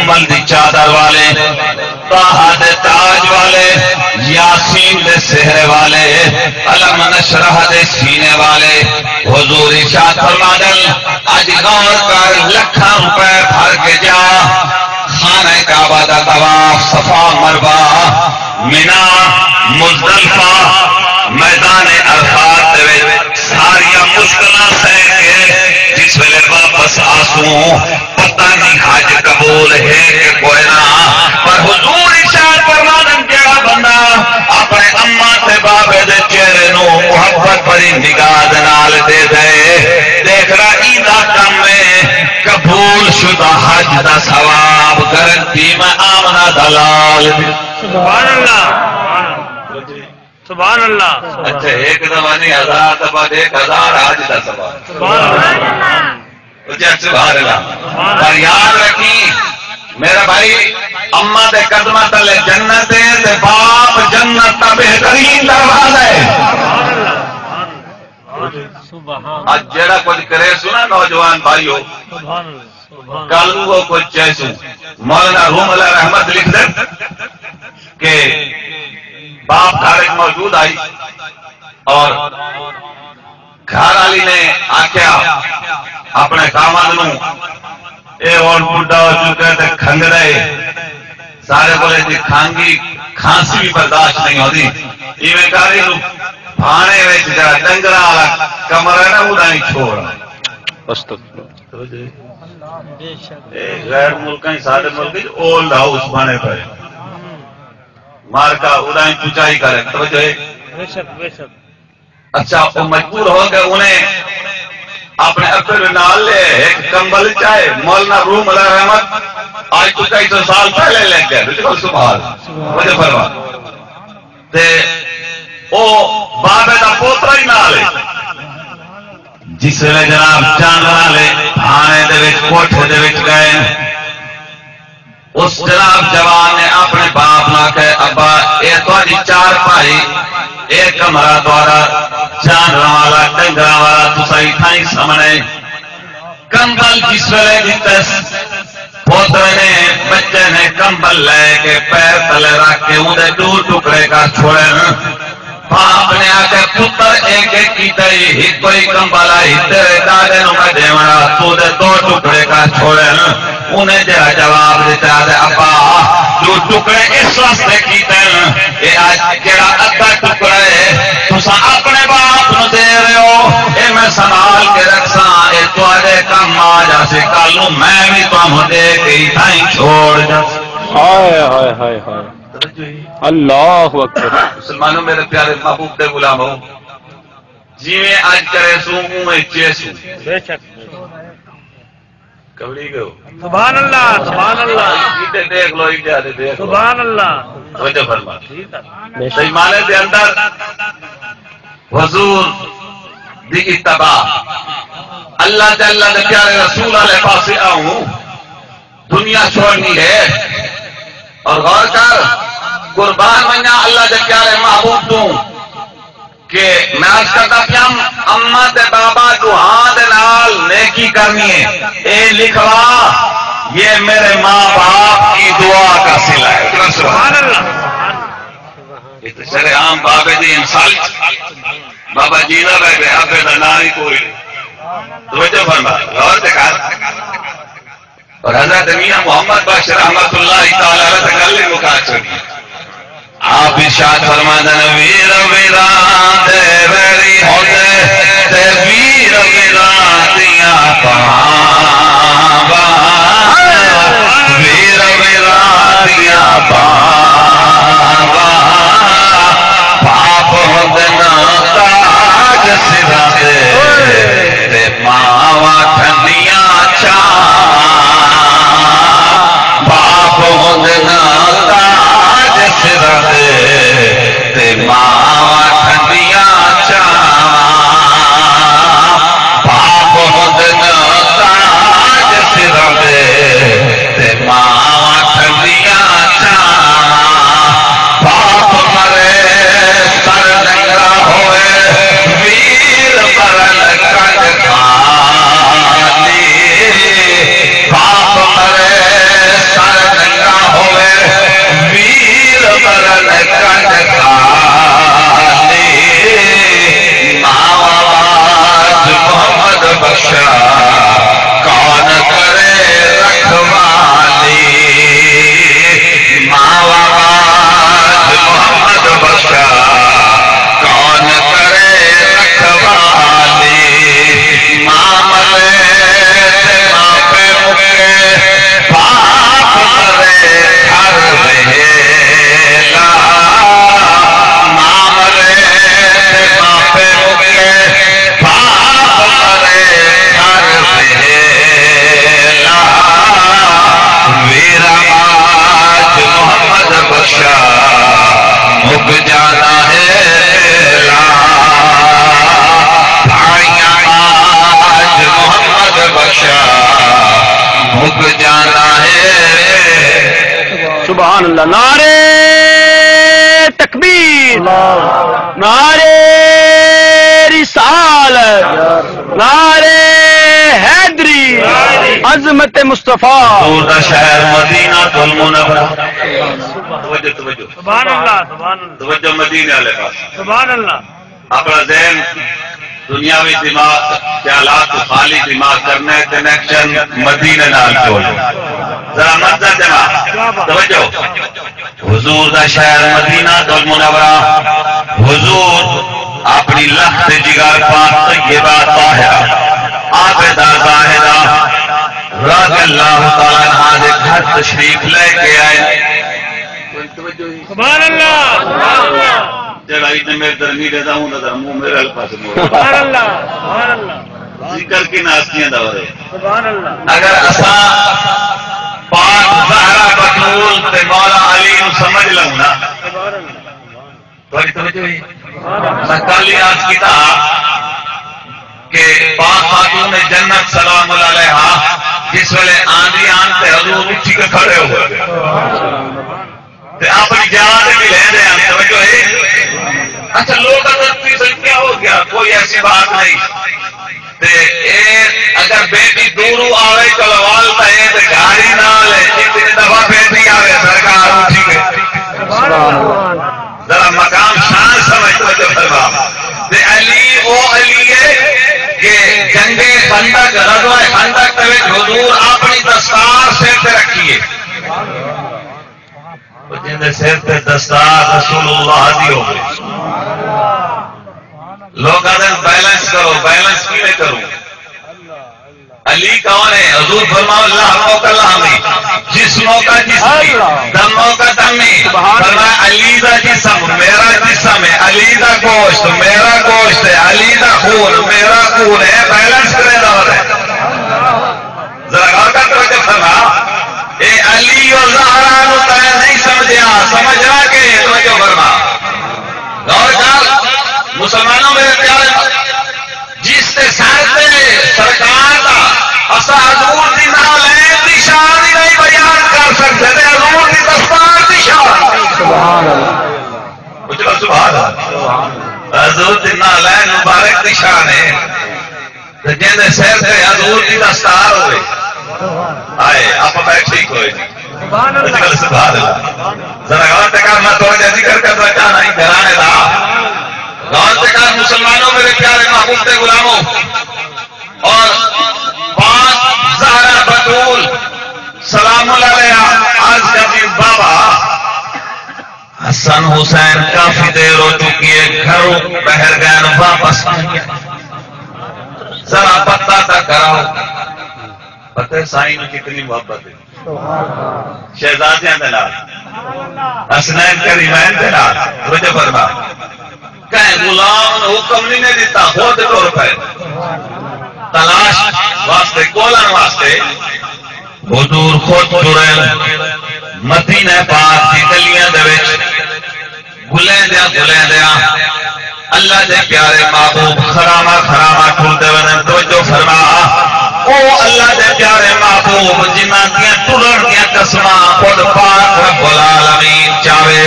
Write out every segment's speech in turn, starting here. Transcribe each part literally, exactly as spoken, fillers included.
کمل دی چادر والے، طٰہٰ دے تاج والے، یٰسین دے سہرے والے، الم نشرح دے سینے والے، حضور ارشاد فرماندن، اڄ غور کر، لکھاں روپے بھر کے جا، خانہ کعبہ دا طواف، صفا مروہ، منی، مزدلفہ، میدان عرفات دے وچ ساریاں مشکلاں سہہ کے جس ویلے واپس آسوں، پتہ نہیں حج قبول ہے کہ کوئی نہ، پر حضور ارشاد فرماندن، جیڑھا بندہ اپݨے اماں تے بابے دے چہرے نوں محبت بھری نگاہ دے نال ݙیہدے، ݙیکھݨا ایندا کم ہے، قبول شدہ حج دا ثواب گارنٹی، میں آمنہ دا لال۔ سبحان اللہ۔ سبحان اللہ۔ اچھا، ہک دفعہ نہیں، ہزار دفعہ ݙیکھ، ہزار حج دا ثواب۔ سبحان اللہ۔ اچھا، سبحان اللہ۔ پر یاد رکھیں، میرا بھائی، اماں دے قدماں تلے جنت ہے تے باپ جنت دا بہترین دروازہ ہے۔ سبحان اللہ۔ اڄ جیڑھا کجھ کریسوں نا نوجوان بھائیو، سبحان اللہ۔ کل اوہو کجھ چیسوں۔ مولانا روم اللہ رحمت لکھدن کہ باپ گھر وچ موجود ہئی اور گھر والی نے آکھیا اپݨے خاوند نوں، اے ہݨ ٻڈھا ہو چکا ہے تے کھنگڑا ہے، سارے کوں ایندی کھانگی کھانسی وی برداشت نہیں ہوندی، ایویں کر اینوں بھاݨے وچ جیڑھا ݙنگراں والا کمرہ ہے نا، اوݙاں ہی چھوڑ۔ استغفر۔ اے غیر ملکاں ہی، سارے ملک وچ اولڈ ہاؤس بݨے پئے۔ مارکا اݙاں ہی پچائی کرے۔ توجہ ہے؟ بے شک، بے شک۔ اچھا، او مجبور ہو کے انہیں اپݨے ابے نال لے ہک کمبل چائے۔ مولانا روم اللہ رحمت آج تو کئی سو سال پہلے لے گئے۔ سبحان اللہ۔ وجہ فرما۔ تے او بابے دا پوترا ہی نال ہے۔ جس ویلے جناب چاندر والے تھانے دے وچ، کوٹھے دے وچ گئے، اس جناب جوان نے اپݨے باپ نوں آکھیا، ابا، اے تہاݙی چارپائی، اے کمرہ تہاݙا، چاندراں والا، ݙنگراں والا، تساں اتھاں ہی سمݨے۔ کمبل جس ویلے ݙتس، پوترے نے، بچے نے کمبل لے کے پیر تلے رکھ کے اوندے ݙو ٹکڑے کر چھوڑن۔ باپ نے آکھیا، پتر، اے کے کیتا ای؟ ہکو ہی کمبل ہئی، تیرے ݙاݙے نوں میں ݙیوݨ آ، توں دے ݙو ٹکڑے کر چھوڑن۔ انہیں جیڑھا جواب ݙتا، آہدے، ابا، ݙو ٹکڑے اس واسطے کیتن، اے اڄ جیڑھا ادھا ٹکڑا ہے، تساں اپݨے باپ نوں ݙے رہے ہو، اے میں سنبھال کے رکھساں، اے تہاݙے کم آ جاسی، کل نوں میں وی تہانوں ݙے کے اتھاں ہی چھوڑ جاساں۔ ہائے، ہائے، ہائے، ہائے۔ اللہ اکبر۔ مسلمانوں، میرے پیارے محبوب دے غلاموں، جیویں اڄ کریسوں، اونویں چیسوں۔ بے شک۔ کملی ڳئے ہو۔ سبحان اللہ، سبحان اللہ۔ ایݙے ݙیکھ لو، ایݙے آلے ݙیکھ لو۔ سبحان اللہ۔ توجہ فرما۔ ٹھیک ہے۔ تے ایمان دے اندر حضور دی اتباع، اللہ تے اللہ دے پیارے رسول والے پاسے آؤں، دنیا چھوڑنی ہے۔ اور غور کر، قربان ونڄاں اللہ دے پیارے محبوب توں۔ کہ میں عرض کردا پیاں، اماں تے بابا ݙوہاں دے نال نیکی کرنی ہے۔ اے لکھوا، یہ میرے ماں باپ کی دعا کا صلہ ہے۔ سبحان اللہ۔ یہ تو شرعام بابے دی انسلٹ۔ بابا جیندا پئے، ابے دا ناں ہی کوئی نہیں۔ توجہ فرما، غور تے کر۔ اور حضرت میاں محمد بخش رحمت اللہ تعالی علیہ تے گل ہی مکا چھوڑی۔ آپ ارشاد فرماندن، ویر ویراں دے ویری ہوندے تے ویر ویراں دیاں بھانواں، ویر ویراں دیاں بھانواں، باپ ہوندن تاج سراں دے۔ تے ماواں ٹھنڈیاں چھاواں، باپ ہوندن تاج سراں دے، تے ماواں ٹھنڈیاں چھاواں، باپ ہوندن جاندا ہے لا، بھائیاں آج محمد بخشا مک جاندا ہے۔ سبحان اللہ۔ نعرہ تکبیر، نعرہ رسالت، نعرہ حیدری، عظمت مصطفیٰ۔ حضور دا شہر مدینہ المنورہ۔ توجہ، توجہ۔ سبحان اللہ، سبحان اللہ۔ توجہ مدینے والے پاس۔ سبحان اللہ۔ اپݨا ذہن دنیاوی دماغ، خیالات توں خالی دماغ کرنا ہے، کنیکشن مدینے نال جوڑنا ہے۔ ذرا منظر جماعت، توجہ۔ حضور دا شہر مدینہ المنورہ، حضور اپݨی لخت جگر پاک طیبہ طاہرہ عابدہ زاہدہ رضی اللہ تعالیٰ عنہا دے گھر تشریف لے کے آئے۔ سبحان اللہ، سبحان اللہ۔ جیڑھا اتنے میرے در نہیں رہتا ہوں، نظر منہ میرے الفاظ سے موڑ۔ سبحان اللہ، سبحان اللہ۔ ذکر کی ناستیاں دا ہو رہے۔ سبحان اللہ۔ اگر اساں پاک زہرا بتول تے مولا علی نوں سمجھ لوں نا، سبحان اللہ۔ تھوڑی توجہ ہوئی؟ میں کل ہی عرض کیتا کہ پاک خاتون جنت سلام اللہ علیہا جس ویلے آندی آن تے حضور اٹھی کے کھڑے ہو گئے۔ تے اپݨی جاہ تے بھی لہندے ہن، توجہ ہے؟ اچھا، لوگ اگر تھی سن کیا ہو گیا، کوئی ایسی بات نہیں۔ تے اے اگر بیٹی دوروں آوے چلوال تے اے تے گھر ہی نال ہے، جتنی دفعہ بیٹی آوے سرکار اٹھی کے۔ ذرا مقام شان سمجھ توجہ فرما۔ تے علی او علی ہے کہ جنگ خندق، غزوہ خندق دے وچ حضور اپݨی دستار سر تے رکھی ہے۔ او جیندے سر تے دستار رسول اللہ دی ہووے۔ لوگ آہدن بیلنس کرو، بیلنس کیویں کروں؟ علی کون ہے؟ حضور فرماؤ، اللہ موقع اللہ میں، جس موقع جس میں، دم موقع دم میں۔ فرمایا، علی دا جسم میرا جسم ہے، علی دا گوشت میرا گوشت ہے، علی دا خون میرا خون ہے، بیلنس کرے دا ہے۔ ذرا غور کر توجہ فرما۔ اے علی و زہرا نو تیں نہیں سمجھیا، سمجھنا کہ توجہ فرما۔ غور کر، مسلمانوں، میرے پیارے، جس دے سر تے سرکار دا، اساں حضور دی نعلین دی شان ہی نہیں بیان کر سکدے تے حضور دی دستار دی شان۔ سبحان اللہ۔ اچھا، سبحان اللہ۔ حضور دی نعلین مبارک دی شان ہے۔ تے جیندے سر تے حضور دی دستار ہوئے، آئے، آپ بیٹھے ہی کوئی نہیں۔ سبحان اللہ۔ اچھا، سبحان اللہ۔ ذرا غور تے کر، میں تھوڑا جہا ذکر کرنا چاہنا ہی گھرانے دا۔ غور تے کر، مسلمانوں، میرے پیارے محبوب تے غلاموں، اور پاک زہرا بتول سلام اللہ علیہا عرض کرتی، بابا، حسن حسین کافی دیر ہو چکی ہے، گھروں بہر گئے، واپس نہیں آئے۔ ذرا پتہ تاں کراؤ۔ پتہ ہے سائیں نوں کتنی محبت ہے۔ شہزادیاں دے نال، حسنین کریمین دے نال۔ توجہ فرما۔ کہیں غلام نوں حکم نہیں نے ݙتا، خود ٹر پئے تلاش واسطے، ڳولݨ واسطے۔ حضور خود ٹرے مدینہ پاک دی گلیاں دے وچ، ڳلیندیاں ڳلیندیاں اللہ دے پیارے محبوب خرامہ خرامہ ٹردے ونڄن۔ توجہ فرما، او اللہ دے پیارے محبوب جنہاں دیاں ٹرݨ دیاں قسماں خود پاک رب العالمین چاوے،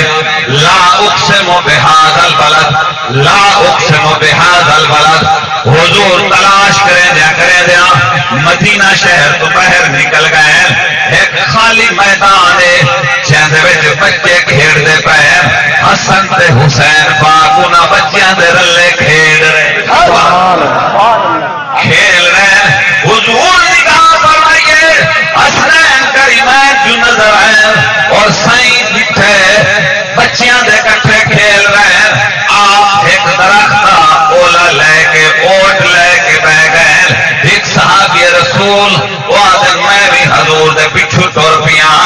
لا اقسم بہذا البلد، لا اقسم بہذا البلد۔ حضور تلاش کریندیاں کریندیاں مدینہ شہر توں ٻاہر نکل ڳئے۔ ہک خالی میدان ہے، جیندے وچ بچے کھیݙدے پئے ہن۔ حسن تے حسین پاک انہاں بچیاں دے رلے کھیݙ رہے۔ سبحان اللہ۔ کھیل رہے۔ حضور نگاہ فرمائیے، حسنین کریمین جو نظر آئے اور سائیں ݙٹھے بچیاں دے کٹھے کھیل رہے۔ آپ ہک درخت دا اولا لے کے، اوٹ لے کے بہہ ڳئے۔ ہک صحابی رسول، او آہدن، میں وی حضور دے پچھوں ٹر پیاں،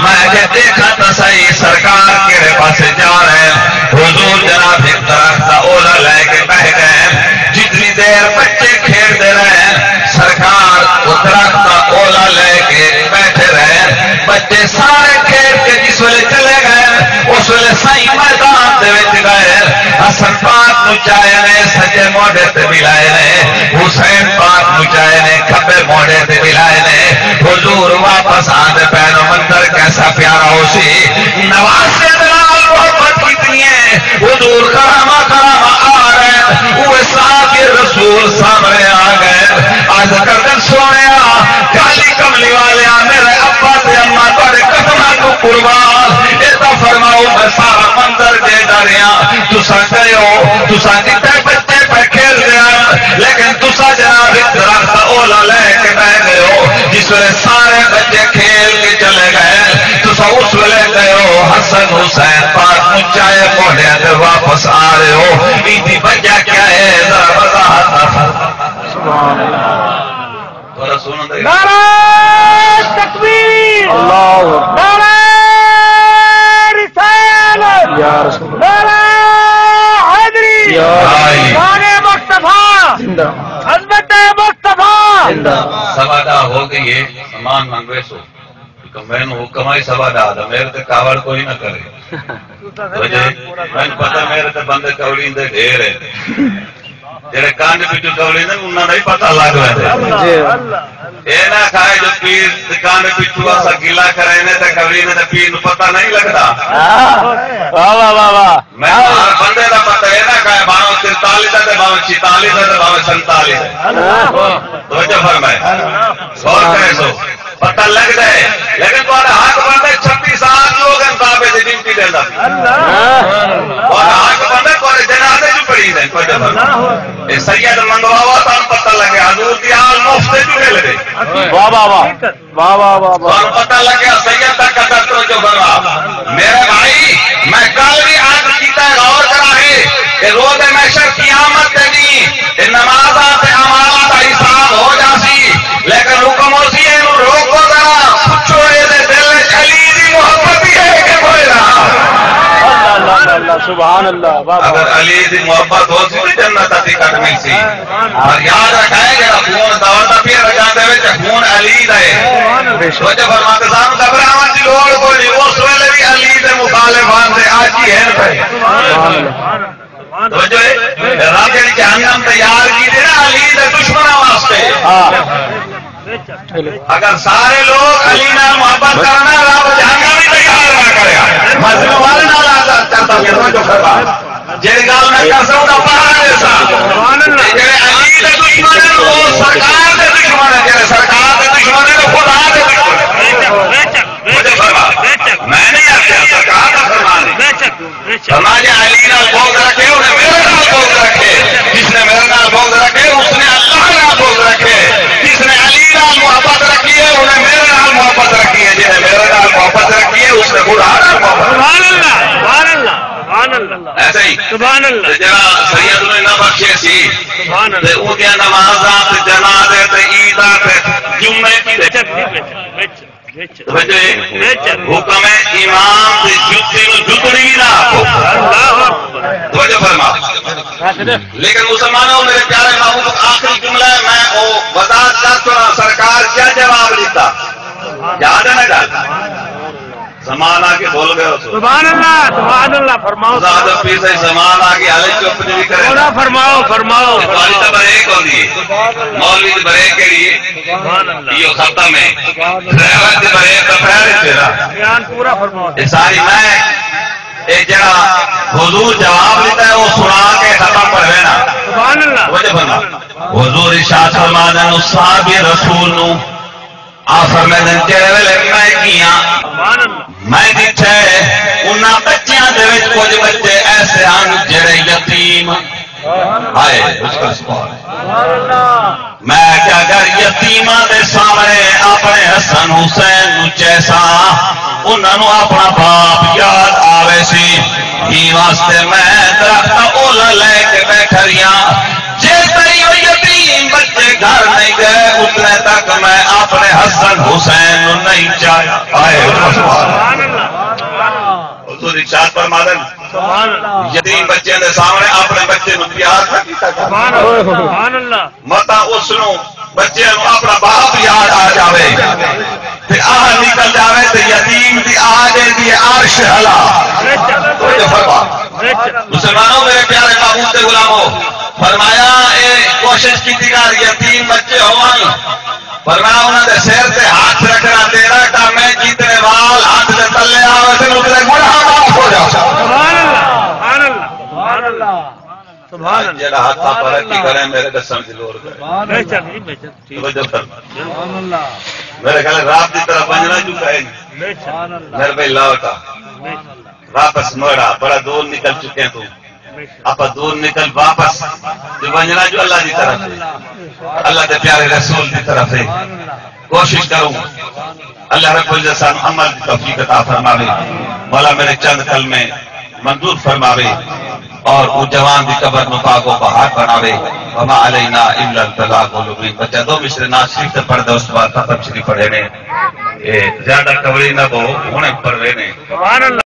میں کہ ݙیکھاں تاں سہی سرکار کیڑھے پاسے جا رہے۔ حضور جناب ہک درخت دا اولا لے کے بہہ ڳئے۔ جتنی دیر بچے کھیݙدے رہے، سرکار او درخت دا اولا لے کے ٻیٹھے رہے۔ بچے سارے کھیݙ کے جس ویلے چلے ڳئے، اس ویلے سائیں میدان دے وچ ڳئے، حسن پاک نوں چائے نے سڄے موڈھے تے ٻلائے نے، حسین پاک نوں چائے نے کھٻے موڈھے تے ٻلائے نے۔ حضور واپس آندے پئے نے، منظر کیسا پیارا ہوسی۔ نواسے دے نال محبت کیتی ہے۔ حضور خرامہ خرامہ آ رہے ہیں، اوہ صحابی رسول سامنے آ گئے۔ عرض کردن، سوہݨیا، کالی کملی والیا، میرے ابا تے اماں تہاݙے قدماں کوں قربان، اے تاں فرماؤ، میں سارا منظر ݙیہدا رہیا، تساں ڳئے ہو، تساں ݙٹھے بچے پئے کھیلدے ہن، لیکن تساں جناب ہک درخت اولا لے کے ٻہہ ڳئے ہو، جس ویلے سارے بچے کھیل کے چلے ڳئے، تساں اس ویلے ڳئے ہو، حسن حسین پاک نوں چائے موڈھیاں تے واپس آ رہے ہو، ایندی وجہ کیا ہے؟ ذرا وضاحت نال فرماؤ۔ سبحان اللہ۔ تھوڑا سنن دے۔ نعرہ تکبیر! اللہ اکبر۔ نعرہ رسالت! یا رسول اللہ۔ نعرہ حیدری! یا بھائی۔ شان مصطفیٰ! زندہ۔ عظمت مصطفیٰ! زندہ۔ سوا ݙاہ ہو ڳئی ہے، سامان منگوے سو۔ حکم، مینوں حکم آئی سوا ݙاہ دا، میرے تے کاوڑ کوئی نہ کرے۔ وجہ، مینوں پتہ میرے تے بندے کوڑیندے ڈھیر ہیں۔ جڑے کنڈ پچھوں کوڑیندے، انہاں دا ہی پتہ لگ ویندے۔ جی۔ اے نہ کھائے جو پیر دے کنڈ پچھوں اساں گلہ کریندے تے کوڑیندے تے پیر نوں پتہ نہیں لگدا۔ واہ، واہ، واہ، واہ۔ میں ہر بندے دا پتہ اے نہ کھائے، بھاویں ترتالیس دا تے بھاویں چھتالیس دا تے بھاویں سنتالیس دا۔ توجہ فرمائے۔ غور کرے سو۔ پتہ لڳدا ہے، لیکن تہاݙا حق بݨدا ہے، چھبی سال لوگ ہیں بابے دی ڈیوٹی ݙیندا پیا۔ اللہ۔ تہاݙا حق بݨدا ہے، تہاݙے جنازے جو پڑھی دے، کوئی ڈر نہ۔ اے سید منگواوا، تہاݙوں پتہ لڳے، حضور دی آل مفت جو مل گئی۔ واہ، واہ، واہ۔ واہ، واہ، واہ، واہ۔ تہاݙوں پتہ لڳیا، سید دا قدر۔ توجہ فرما۔ میرے بھائی، میں کل بھی عرض کیتا ہے، غور کرا ہے، کہ روز محشر قیامت دے ݙینھ تے نمازاں تے اعمالاں دا حساب ہو جاسی، لیکن حکم ہوسی، اینوں روکو ذرا، پچھو اے دے دل وچ علی دی محبت ہی ہے کہ کوئی نہ؟ اللہ، اللہ، اللہ، اللہ، سبحان اللہ، واہ، واہ۔ اگر علی دی محبت ہوسی تے جنت دا ٹکٹ ملسی۔ پر یاد رکھائے، جڑا خون دوڑدا پیا رگاں دے وچ، خون علی دا ہے۔ توجہ فرما تے سانوں گھبراوݨ دی لوڑ کوئی نہیں، اس ویلے بھی علی دے مخالف ہن تے اڄ ہی ہن پئے۔ توجہ ہے؟ رب جیڑھی جہنم تیار کیتی نا علی دے دشمناں واسطے۔ ہاں۔ اگر سارے لوگ علی نال محبت کرن، رب جہنم ہی تیار نہ کرے۔ مظلوم والے نال آزاد کردا پیا، توجہ فرما۔ جیڑھی ڳالھ میں کرساں، اوندا پہرا ݙیساں۔ سبحان اللہ۔ تے جیڑھے علی دے دشمن ہن، او سرکار دے دشمن ہن، جیڑھے سرکار دے دشمن ہن، او خدا دے دشمن ہن۔ بے شک، بے شک، بے شک۔ توجہ فرما۔ بے شک۔ میں نہیں آکھیا، سرکار دا فرمان ہے۔ بے شک۔ فرمایا، جے علی نال بغض رکھے، انہیں میرے نال بغض رکھے۔ جس نے میرے نال بغض رکھے، اس نے اللہ نال بغض رکھے۔ جس نے علی نال محبت رکھی ہے، انہیں میرے نال محبت رکھی ہے۔ جس نے میرے نال محبت رکھی ہے، اس نے خدا نال محبت رکھی ہے۔ سبحان اللہ، سبحان اللہ، سبحان اللہ۔ ایسے ہی۔ سبحان اللہ۔ تے جڑا سید نوں انہاں بخشے سی، سبحان اللہ۔ تے اوندیاں نمازاں تے جنازے تے عیداں تے جمعے دی بے شک، بے شک، بے شک۔ توجہ ہے؟ بہتر۔ حکم ہے، امام دی جتی نوں جتڑی نہ آکھو۔ اللہ اکبر۔ توجہ فرما۔ لیکن مسلمانوں، میرے پیارے محبوب، آخری جملہ ہے، میں او وضاحت کر چھوڑاں، سرکار کیا جواب ݙتا؟ یاد ہے نا ڳالھ؟ زمان آ کے بھل ڳئے ہو۔ سبحان اللہ، سبحان اللہ، فرماؤ۔ زیادہ پیر صاحب، زمان آ کے حالے چپ نہیں کرے۔ فرماؤ، فرماؤ، فرماؤ۔ تہاݙی تاں بریک ہوندی ہے۔ مولوی دی بریک کیڑھی ہے؟ سبحان اللہ۔ ایہو ختم ہے۔ ڈرائیور دی بریک تاں پہلے تیرا۔ بیان پورا فرماؤ۔ اے ساری میں، اے جڑا حضور جواب ݙتا ہے، او سݨا کے ختم کروینا۔ سبحان اللہ۔ توجہ فرما۔ حضور ارشاد فرماندے، صحابی رسول نوں آ فرمیندن، جیڑھے ویلے میں ڳیاں، سبحان اللہ۔ میں ݙٹھے، انہاں بچیاں دے وچ کجھ بچے ایسے ہن جیڑھے یتیم ہائے، اس کا سبحان۔ میں کیا کر یتیماں دے سامنے اپݨے حسن حسین نوں چیساں، انہاں نوں اپݨا باپ یاد آوے سی۔ ایں واسطے میں درخت اولا لے کے ٻیٹھا ریاں۔ جے تئیں او یتیم بچے گھر نہیں ڳئے، اتنے تک میں اپݨے حسن حسین نوں نہیں چاہیا۔ آئے۔ سبحان اللہ۔ حضور ارشاد فرماندن، سبحان اللہ۔ یتیم بچیاں دے سامنے اپݨے بچے نوں پیار نہ کیتا ڄاوے۔ سبحان اللہ۔ سبحان اللہ۔ متاں اس نوں، بچے نوں اپݨا باپ یاد آ ڄاوے تے آہ نکل ڄاوے تے یتیم دی آہ ݙیندی ہے عرش ہلا۔ بے شک۔ توجہ فرما۔ مسلمانوں، میرے پیارے معبود دے غلاموں، فرمایا، اے کوشش کیتی کر، یتیم بچے ہوون، فرمایا، انہاں دے سر تے ہاتھ رکھنا تیرا کم ہے، جتنے وال ہاتھ دے تلے آوے تے اتنے گناہ معاف ہو جاوے۔ سبحان اللہ، سبحان اللہ، سبحان اللہ، سبحان اللہ۔ جیڑھا ہاتھ آپ رکھی کھڑے، میرے ݙسݨ دی لوڑ کائنی۔ بے شک جی، بے شک، ٹھیک۔ توجہ فرما۔ سبحان اللہ۔ میرے خیال ہے رات دی طرح ونڄݨا چکا ہے۔ بے شک۔ میرے بھائی لوٹا۔ بے شک۔ واپس موڑا، بڑا دور نکل چکے ہیں تو۔ آپا دور نکل واپس جو ونڄݨا جو اللہ دی طرف ہے، اللہ دے پیارے رسول دی طرف ہے۔ کوشش کروں اللہ رب العزت سان عمل دی توفیق عطا فرماوے۔ مولا میرے چند کلمے منظور فرماوے اور او جوان دی قبر نو پاک و بہار بناوے۔ وما علینا الا البلاغ المبین۔ بچہ دو مصرعے نعت شریف تے پڑھ دے، اس بعد ختم شریف پڑھے نے۔ اے زیادہ کوری نہ بو، ہنے پڑھ رہے نے۔ سبحان اللہ۔